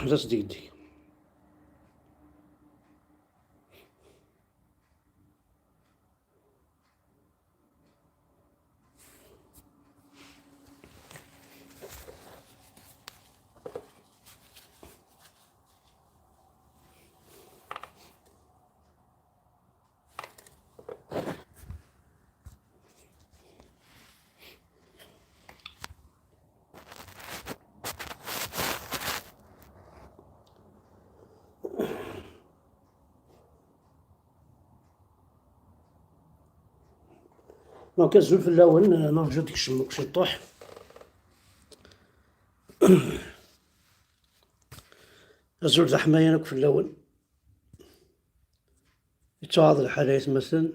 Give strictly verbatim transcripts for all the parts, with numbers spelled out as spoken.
d asdegdeg. Donc, azul fell-awen, euh, nerǧu ad d-kecmem ciṭuḥ. Azul d aḥmayan akk fell-awen. Yettwaɛaḍ lḥal ay atmaten.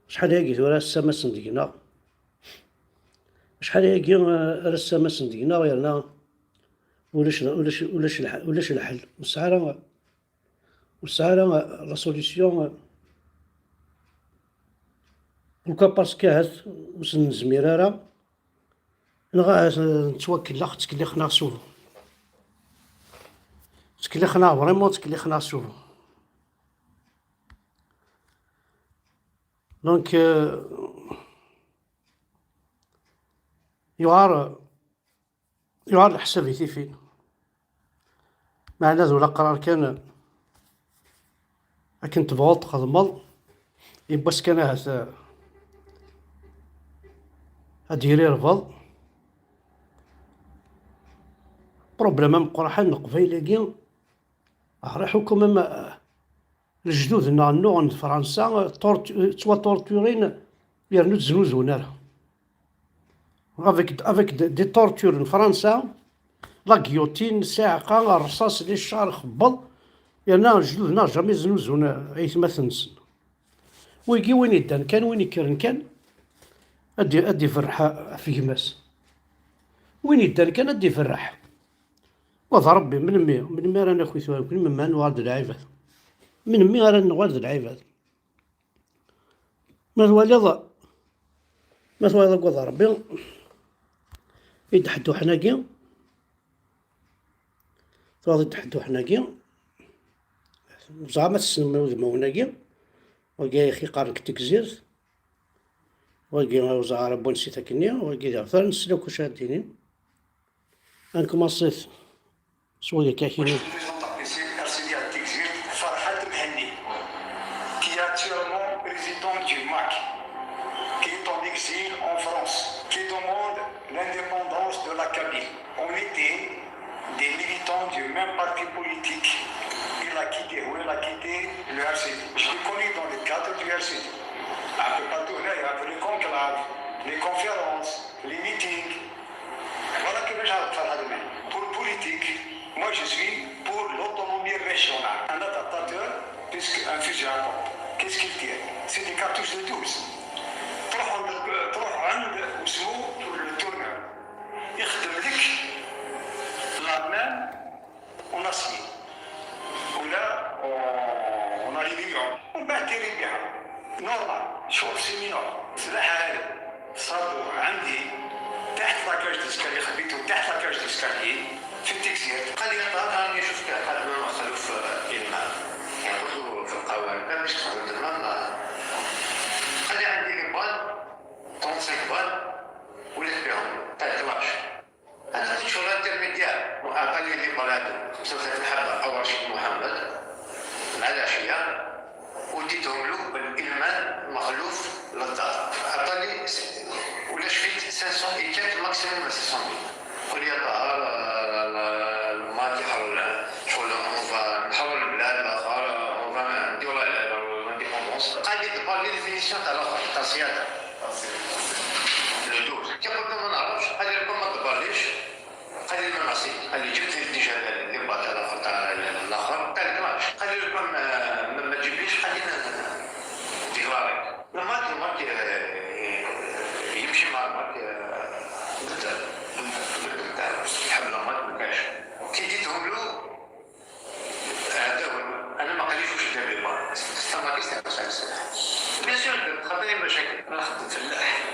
Acḥal ayagi tura ass-a ma sen-degneɣ? Acḥal ayagi, eh, ar ass-a ma sen-degneɣ yerna ulac, ulac, ulac lḥ-, ulac lḥel. Ur nesɛi ara, ur nesɛi ara la solution. Pourquoi? Parce que ahat ur sen-nezmir ara. Neɣ ahat, eh, nettwakellex, ttkellixen-aɣ souvent. Ttkellixen-aɣ, vraiment ttkellixen-aɣ souvent. Donc, euh, yuɛer, yuɛer leḥsab i tifin. Meɛna d ula aqrar kan akken tebɣuḍ txedmeḍ, yiwwas kan ahat, eh, ad d-yiri rrbeḍ. Problème ameqqran n Leqbayel-agi, ah, ruḥ ukum am, eh, lejdud-nneɣ nnuɣen d Fransa, tortu-, ttwatorturin, yernu ur ttnuzun ara. Avec, avec de-, des tortures n Fransa, la guillotine, ssiɛqa, rrṣaṣ, les chars, xebbeḍ, yerna lejdud-nneɣ jamais znuzun aytmaten-nsen. Wigi win yeddan kan, win yekkren kan, ad d-, ad d-iberreḥ ɣef gma-s. Win yeddan kan ad d-iberreḥ. Wa d Ṛebbi, melmi, melmi ara naki tura, melmi ara nuɣal d lɛibad? Melmi ara nuɣal d lɛibad? Ma twaliḍ, ma twaliḍ agad Ṛebbi, i d-ḥedduḥen-agi, twalaḍ i d-ḥedduḥen-agi, ẓer ma tessnem udmawen-agi, wagi i ɣ-iqqaren deg Tegzirt, wagi ur ẓer ara n wansi-t akkenni, wagi d ɣef ara nesla kuc ara d-inin. Ad nkumaṣi s wagi akka akkenni. Ferhat Mhenni, qui est actuellement président du mac, qui est en exil en France, qui demande l'indépendance de la Kabylie. On était des militants du même parti politique. Il a quitté, oui, il a quitté le R C D. Je le connais dans le cadre du R C D. Un peu partout, là, il y avait les conclaves, les conférences, les meetings. Voilà que les gens parlent de moi. Pour politique, moi je suis pour l'autonomie régionale. Un attentateur, puisque un fusil à pompe, qu'est-ce qu'il tire? C'est des cartouches de douze. تروح عند، تروح عند واسمو le tourneur. يخدم لك la même en acier. ولا en aluminium. ومن بعد تيري بها. Normal. شغل c'est mineur. سلاح هذا صابوه عندي تحت la cage d'escalier، خبيته تحت la cage d'escalier في التكسير. قال لي: "طلال، راني شفت واحد من مخلوف الإمام." قلت له: "في القوارب، لا، مش تخدم الإمام، لا." قال لي: "عندي les balles، trente-cinq balles، وليت بهم، تاع كلاش." أنا كنت شغل intermédiaire، وعطاني les balles هذو، خمسة وثلاثين حبة، أول شيء محمد، مع العشية، وديتهم له بالإلمان مخلوف للدار. عطاني، ولا شفيت cinq cents et quelques maximum à six cent mille. قول لي: "يا طه، لا، لا، لا، الماك يحرر، شغل on va نحرر البلاد الآخر، on va نديرو l'indépendance." قال لي: "دبر لي les finitions تاع الآخر، تاع سيادة." Le douze. كي قلت له: "ما نعرفش." قال لي: "لو كان ما تدبرليش." قال لي: "ما نصيب." قال لي: "جبت لي déjà les balles تاع الآخر، تاع الآخر." قال لي: "ما، ما تجيبليش." قال لي: "لا، لا، لا." ديكلاري. الماك، الماك، آه، يمشي مع الماك، آه، بدل. بدل تاع الحبل الماك ما كانش. كي ديتهم له، هذا هو. أنا ما قاليش واش دار لي با. حتى ما كاينش تاع السلاح. Bien sûr، خاطر مشاكل. أنا خدمت فلاح.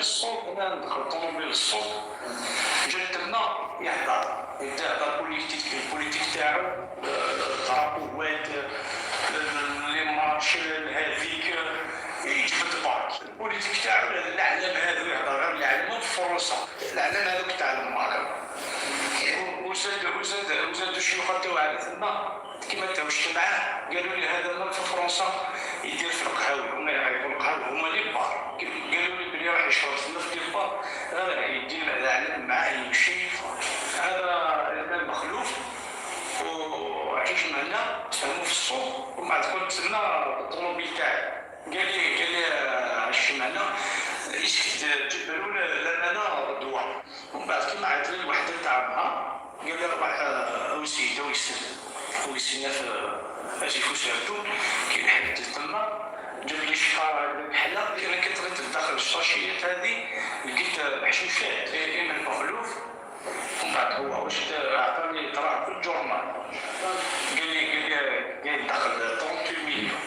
السوق، انا ندخل طوموبيل السوق، جا تما يهضر، يبدا يهضر بوليتيك، البوليتيك تاعو، الدرابوات، لي ماتش، هذيك، يجبد برك البوليتيك تاعو. الاعلام هذا يهضر غير الاعلام في فرنسا، الاعلام هذوك تاع المغرب. وزاد وزاد وزاد الشيوخ تاعو على تما، كيما تهوشت معاه، قالوا لي: "هذا ما في فرنسا يدير في القهاوي"، هما يعيطوا القهاوي، هما لي بار. قالوا لي بلي راح يشرب تما في دي بار، غير يدي العلم معاه يمشي. هذا الإمام مخلوف وعيش معنا، تفهموا في السوق، ومن بعد كنت تما بالطوموبيل تاعي. قال لي، قال لي: "آه، الشمانة، يسكت جبلوا لنا دواء". ومن بعد كيما عيط لي الوحدة تاع عمها، قال لي: "روح، آه، أوسي، دا ويسن، ويسن في، آه، أجي فوسيرتو، كاين حد تما، جاب لي شفارة هكذاك حلا، لأن كنت غير داخل الشاشيات هذه، لقيت، آه، حشيشات، إيه، إيه، من المغلوف". ومن بعد هو واش عطاني دراهم في الجورنال، قال لي، قال لي: "كاين داخل ثلاثين مليون".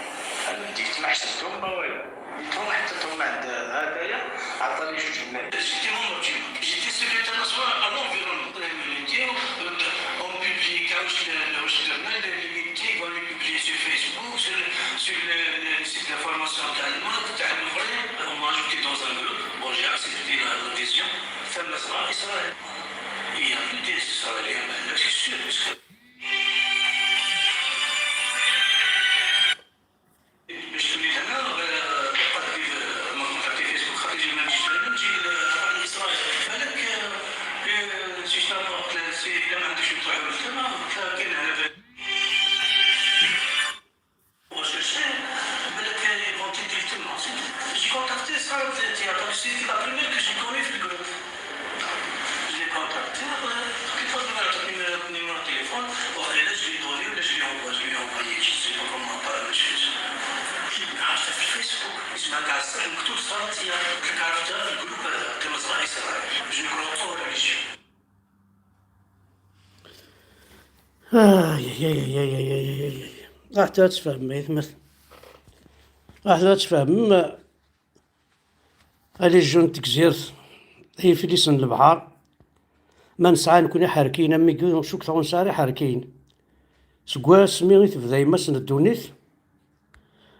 أنا ديت ما حسبتهم ما والو. Ils ont حطيتهم عند هذايا، عطاني جوج بنات. J'étais membre du, j'étais secrétaire national à l'environnement. On publie كاع واش ال-، واش درنا، les métiers, on les publie sur Facebook, sur, sur le, le site d'information تاع الماك، تاع الاخرين. On m'a ajouté dans un groupe. Bon, j'ai accepté la, l'adhésion. ثم صرا إسرائيل. Il y a plus des Israéliens, c'est sûr, parce que باش تولي لهنا، آه، تقدر دير، آه، ما كنت في فيسبوك، خاطر يجي ما نجيش لهنا، نجي ل-، نروح لإسرائيل. بالك، آه، آه، شي شنو وقت لا، سي بلا ما عندي شي تروح ولا لا، ما كاين هنا. واش الشيء؟ بالك ils vont t'aider تما. J'ai contacté ça, c'est, c'est, c'est la première que j'ai connue في الجروب. Je l'ai contacté, après, كيفاش ما عطاتني numéro, numéro téléphone, وقيلا je l'ai donné ولا je l'ai envoyé, je l'ai envoyé, je sais pas comment, pas ماشي. حاجة في الفيسبوك، اسمها كاع الصح مكتوب صارت هي، قلت لك عرفتها في الجروب هذا، كما صغار يصير. Je ne crois pas aux religions. آي، آي، آي، آي، آي، آي، آي، آي. راح تفهم، ما يثمث. راح تفهم. الجون تكزيرت، iflisen n lebḥer, ma nesɛa nekni ḥerkin, am wigi cukteɣ ur nesɛi ara ḥerkin. Seg wasmi i tebda yemma-s n ddunit,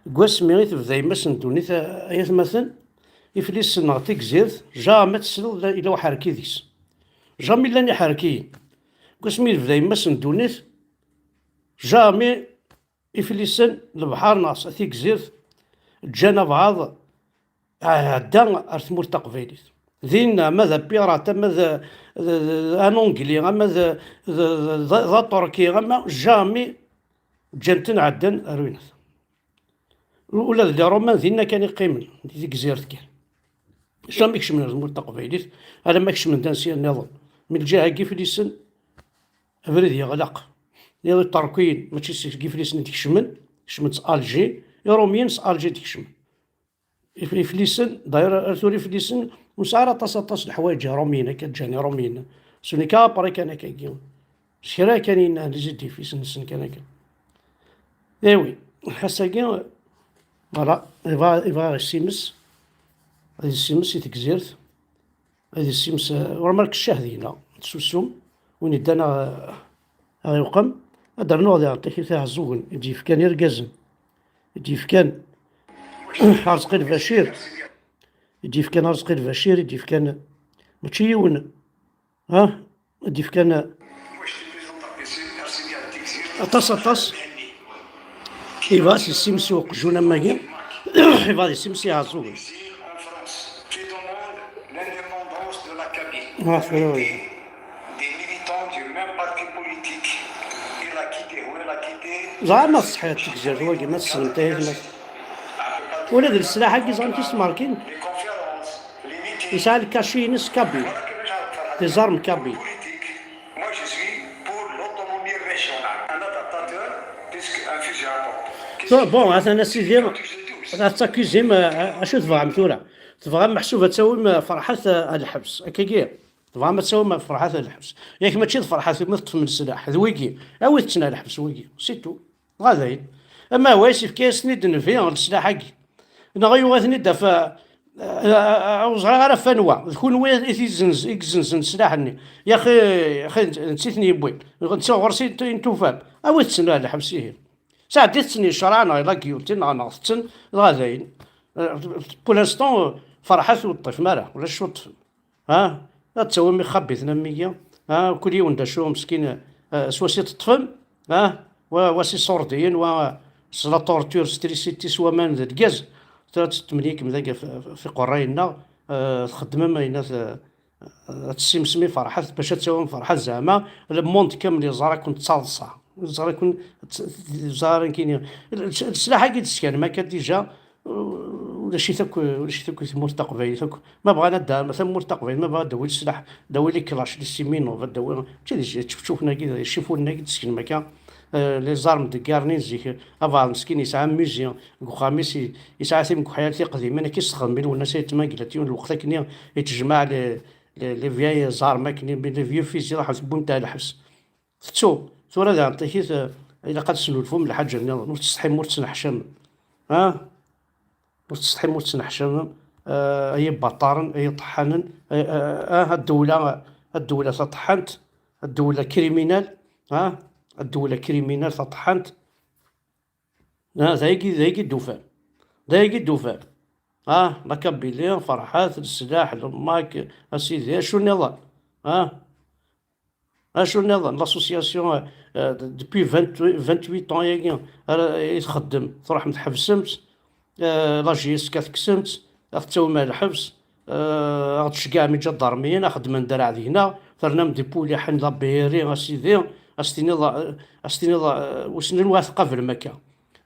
seg wasmi i tebda yemma-s n ddunit, a, ay atmaten, iflisen neɣ tigzirt, jamais tesliḍ la, ila uḥerki deg-s. Jamais llan iḥerkiyen. Seg wasmi i tebda yemma-s n ddunit, jamais iflisen n lebḥer neɣ s tigzirt ǧǧan abɛaḍ ɛedda ar tmurt taqbaylit. Dinna, ama d apirate, ama d, d, d, d, un anglais, ama d, d, d, d, d aṭurki, ama jamais ǧǧan-ten ɛeddan ar winat. Ula d les Romains dinna kan i qqimen, di tegzirt kan. Jamais kecmen ar tmurt taqbaylit, alamma kecmen-d ansi nniḍen. Mi lǧiha-agi iflisen, abrid yeɣleq. Iḍ Iṭerkiyen, mačči s, seg iflisen i d-kecmen, kecmen s Alger, Iṛumyen s Alger i d-kecmen. If-, iflisen, d'ailleurs, ar tura iflisen, ur nesɛi ara aṭas, aṭas n leḥwayeǧ Iṛumyen, akka ǧǧan Iṛumyen. Suni ka après kan akkagi. S kra kan yenna, les édifices-nsen kan akka. Eh oui, ass-agi, voilà, yebɣa, yebɣa ad yessimes, ad yessimes i tegzirt, ad yessimes, eh, ur mark ccah dinna, tsusum, win yeddan a, a ɣ-iwqem, ad d-rnuɣ diɣen takit iɛeẓẓugen, i d-yefkan irgazen, i d-yefkan Arezqi Lbacir, i d-yefkan Arezqi Lbacir, i d-yefkan, mačči yiwen, ha? I d-yefkan aṭas, aṭas. Ibɣa s yessimes i uqjun am wagi. Ibɣa s yessimes i iɛeẓẓugen. Ah, oui, oui. Des militants du même parti politique. Il a quitté, où il a quitté. Ẓer ma tṣeḥḥiḍ tegzirt wagi, ma tessnemt ay atmaten. Ula d leslaḥ-agi, ẓer amek i s-tmerkin. Yesɛa lkaci-ines kabyle. Des armes kabyles. Moi, je suis pour l'autonomie régionale. Un adaptateur, puisque un fusil à pompe. Bon, bon, atan a sidi, ad takuzim, eh, acu tebɣam tura? Tebɣam meḥsub ad tawim, eh, Ferḥat, eh, ar lḥebs, akkagi? Tebɣam ad tawim Ferḥat ar lḥebs? Yak mačči d Ferḥat umi teṭṭfem leslaḥ, d wigi. Awit-ten ar lḥebs wigi, c'est tout. Dɣa dayen. Ama wa yefka-yasen-id nnbi leslaḥ-agi. Neɣ yuɣ-iten-id ɣef, eh, Ur ẓriɣ ara ɣef anwa. D kunwi i t-izzenz-, i izzenzen sslaḥ-nni. Yaxi, yaxi, d netta i ten-yewwin. Netta ɣur-s i t-, i t-tufam. Awit-ten ar lḥebs ihi. Sɛeddit-ten i ccṛeɛ neɣ i la guillotine neɣ nɣet-ten, dɣa dayen. Euh, pour l'instant, Ferḥat ur ṭṭifen ara, ulac ur ṭṭfen. Ha? Ad tawim ixabiten am wigi. Ha? Kul yiwen d acu meskin, euh, s wacu i t-ṭṭfen. Ha? Wa, wa s iṣurdiyen, wa s la torture, s trisiti, s waman d lgaz. Tura tettmenyikem dagi f, f, f iqerray-nneɣ, euh, txeddmem ayen ad, euh, ad tessimsem i Ferḥat, bac ad tawim Ferḥat zeɛma le monde kamel yeẓra-ken d taḍsa. Yeẓra-ken, yeẓra-ken, leslaḥ-agi d-skerm akka déjà, ulac-it akk, ulac-it akk i tmurt taqbaylit akk. Ma bɣan ad d-, tamurt taqbaylit, ma bɣan ad d-awin leslaḥ, ad d-awin les clashs, les Semenov, ad d-awin, mačči d ččefčufen-agi, d icifunen-agi d-skerm akka. Euh, les armes de guerre-nni n zik, abɛaḍ meskin yesɛa musée deg uxxam-is, i-, yesɛa timkeḥyal tiqdimin, akka i s-texdem i Lwennas Ayt Mengellat, yiwen lweqt akkenni yettjmaɛ les, les, les vieilles armes akkenni, les vieux fusils, raḥen tewwim-t ar lḥebs. Tettu, tura daɣen takit, eh, ilaq ad tesnulfum lḥaǧa nniḍen, ur tsetḥim, ur tettneḥcamem. Ha? Ur tsetḥim, ur tettneḥcamem, eh, ay ibaṭaren, ay iṭeḥḥanen, eh, eh, ah, a ddewla, a ddewla taṭeḥḥant, a ddewla criminelle, ha? A ddewla criminelle taṭeḥḥant. Ah, d ayagi, d ayagi d-ufan. D ayagi d-ufan. Ah, la Kabylie, Ferḥat, leslaḥ, lemmak, a sidi, acu nniḍen? Ah, acu nniḍen? L'association, euh, de-, depuis vingt, vingt-huit ans yagi, ara, i txeddem, truḥem tḥebsem-tt, euh, la J S K tekksem-tt, ad ɣ-tettawim ar lḥebs, euh, ad ɣ-d-tceggɛem iǧadarmiyen, ad xedmen ddreɛ deg-neɣ, ternam di Puliḥen, la B R I, a sidi, a s-tiniḍ, a s-tiniḍ, euh, wissen anwa ad tqablem akka.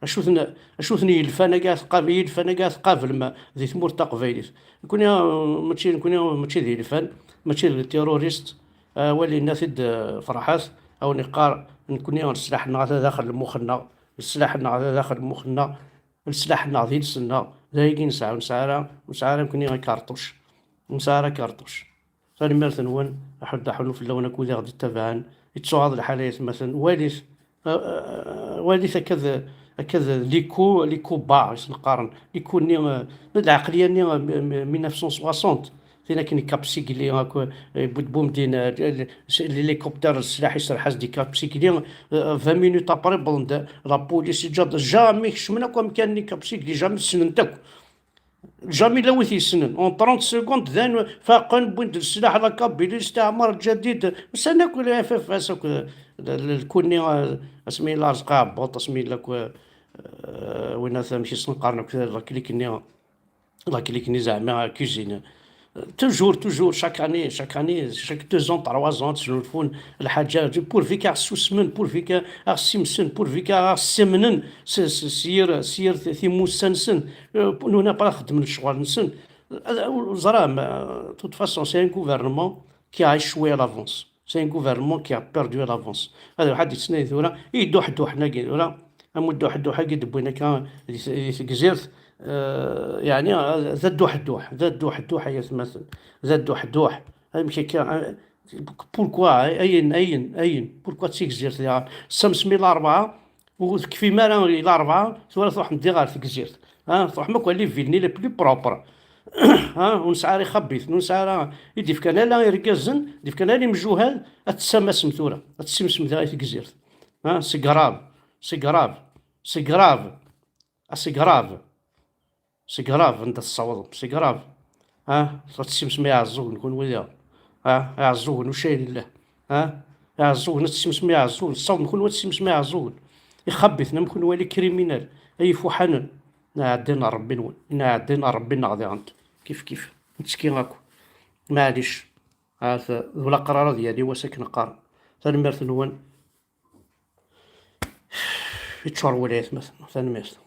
Acu ten-, acu ten yelfan-agi ad tqab-, yelfan-agi ad tqablem di tmurt taqbaylit? Nekni, euh, mačči, nekni mačči d ilfan, mačči d terrorist. Awal yenna-t-id, euh, Ferḥat, a wen-iqqar, nekni leslaḥ-nneɣ ata daxel lmux-nneɣ, leslaḥ-nneɣ ata daxel lmux-nneɣ, leslaḥ-nneɣ d iles-nneɣ, d ayagi nesɛa, ur nesɛi ara, ur nesɛi ara nekni akarṭuc, ur nesɛi ara akarṭuc. Tanemmirt-nwen, aḥuddu aḥunnu fell-awen akked i ɣ-d-ittabaɛen. Ittuɣaḍ lḥal ay atmaten, walit, euh, euh, walit akked, akked l'écho, l'écho bas i sen-qqaren. L'écho-nni, euh, d lɛeqliya-nni, euh, mille neuf cent soixante. Tin akken Cap Sigli, akk, euh, Bout-, Boumdine, euh, l-, l-, l'hélicoptère, leslaḥ iserreḥ-as di Cap Sigli, euh, vingt minutes après, wwḍen-d la police, iǧaḍ, jamais kecmen akk amkan-nni Cap Sigli, jamais ssnen-t akk. Jamais la wit yessnen. En trente secondes, dayen faqen, wwin-d leslaḥ, la Kabylie, isteɛmar lǧadid. Ussan akk, la F F S akk, l-, l-, lkunni, euh, asmi yella Arezqi Ɛebbuḍ, asmi yella akk, euh, win ata, amek i sen-qqaren akk, la clique-nni, la clique-nni zeɛma, cuisine. Toujours, toujours, chaque année, chaque année, chaque deux ans, trois ans, ttnulfun lḥaǧa, pourvu qu'aɣ-ssusmen, pourvu qu'aɣ-ssimsen, pourvu qu'aɣ-ssimnen s, s, s yir, s yir timussa-nsen. Euh, nous, on n'a pas xeddmen lecɣal-nsen. Euh, ẓram, euh, de toute façon, c'est un gouvernement qui a échoué à l'avance. C'est un gouvernement qui a perdu à l'avance. Hada waḥed yettnadi tura, i dduḥ dduḥ-nagi tura, am dduḥ dduḥ-agi d-wwin akka di, di Tegzirt, euh, yeɛni, euh, d dduḥ dduḥ, d dduḥ dduḥ ay atmaten, d dduḥ dduḥ. Amek akka, euh, pourquoi, ayen, ayen, ayen, pourquoi d Tigzirt diɣen? Ssamsem i Larebɛa, ur tekfim ara i Larebɛa, tura truḥem diɣ ɣer Tegzirt. Ha, truḥem akk ɣer les villes-nni les plus propres. Ha, ur nesɛi ara ixabiten, ur nesɛi ara, i d-ifkan ala irgazen, d-ifkan ala imjuhad, ad tessamasem tura, ad tessimsem diɣ i Tegzirt. Ha, c'est grave, c'est grave, c'est grave, ah, c'est grave. C'est grave, anda tessawḍem, c'est grave. Ha? Ad tessimsem iɛeẓẓugen, kunwi diɣen. Ha? Iɛeẓẓugen, ur cay lillah. Ha? Iɛeẓẓugen, ad tessimsem iɛeẓẓugen, tessawḍem kunwi ad tessimsem iɛeẓẓugen. Ixabiten am kunwi, les criminels, ay ifuḥanen. Neɛdin ar Rebbi-nwen, neɛdin ar Rebbi-nneɣ diɣen. Kif kif, nettekki akk. Maɛlic. Ha, d ulaqrar ad yali wass akken qqaren. Tanemmirt-nwen. Yeččur wul ay atmaten, tanemmirt.